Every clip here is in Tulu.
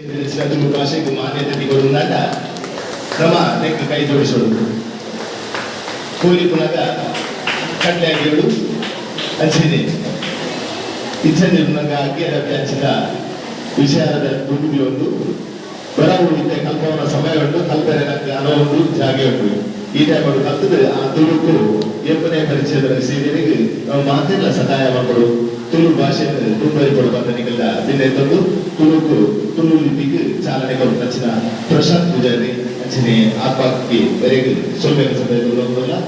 Tulu ಭಾಷೆಗೆ ಮಾನ್ಯತೆ ತಿಕ್ಕೊಡುನಾಂಡ ನಮ್ಮ ನೆಕ್ ಕೈ ಜೋಡಿಸೋಡು. ಕೂಲಿ ಪುನಗ ಕಡ್ಲೆ ಆಗಿರೋಡು ಅಂಚನೆ ಇಚ್ಛಂದಿರುನಗ ಅಗ್ಗಿಯ ಅಂಚಿನ ವಿಚಾರದ ದುಂಬಿ ಒಂದು ಬರವು ಇತ್ತೆ ಕಲ್ಪವನ ಸಮಯ ಉಂಟು, ಕಲ್ಪೆರೆ ನಂಗೆ ಉಂಟು, ಜಾಗೆ ಉಂಟು. ಈ ಟೈಮ್ ಕಲ್ತದ್ದು ಆ ತುಳುಕು ಏಪನೇ ಪರಿಚಯದ ಸೀನಿಯರಿಗೆ ನಾವು ಮಾತೆಲ್ಲ ಸಹಾಯ ಮಕ್ಕಳು ತುಳು ಭಾಷೆಯನ್ನು ದುಂಬರಿಪಡು ಬಂದ ನಿಗಲ್ದ ಬಿನ್ನೆತ್ತೊಂದು ತುಳುಕು ತುಳು ಲಿಪಿಗೆ ಚಾಲನೆ ಕೊಟ್ಟು ಅಂಚಿನ ಪ್ರಶಾಂತ್ ಪೂಜಾರಿ ಅಂಚಿನ ಆತ್ಮಕ್ಕೆ ಬರೆಗ್ ಸೊಲ್ಮೆನ ಸಂದರ್ಭ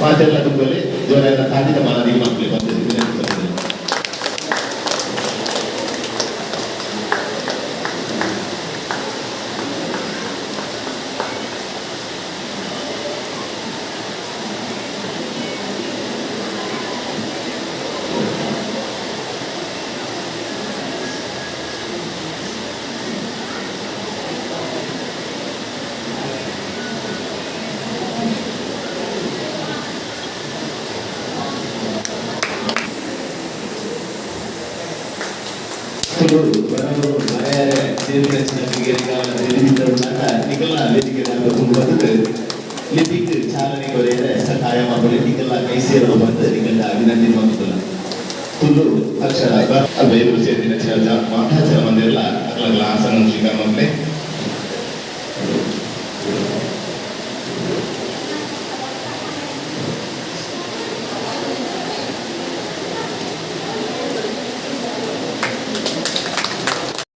ಮಾತೆಲ್ಲ ತುಂಬಲಿ ಜೋರಾಯಿನ ತಾಂಡಿದ ಮಾನದಿಗೆ ಮಕ್ಕಳು ಬಂದು ವಿನಂತಿಸುತ್ತೇನೆ. ತುಳು ಬರವು ಬರೆಯರೆ ನಿಕಲ್ನ ವೇದಿಕೆ ಬಂದು ಲಿಪಿಕ್ ಚಾಲನೆ ಕೊರೆಯರೆ ಸಹಾಯ ಮಾಡಲಿ, ನಿಕಲ್ನ ಕೈ ಸೇರಲು ಬಂದು ನಿಕಲ್ನ ವಿನಂತಿ ಮಾಡ್ತಲ್ಲ. ತುಳು ಅಕ್ಷರ ಅಲ್ಪ ಎದುರು ಸೇರಿನ ಮಾತಾಚಾರ ಮಂದಿರಲ್ಲ ಅಕ್ಲಗ್ಲ ಆಸನ ಸ್ವೀಕಾರ ಮಕ್ಕಳೇ.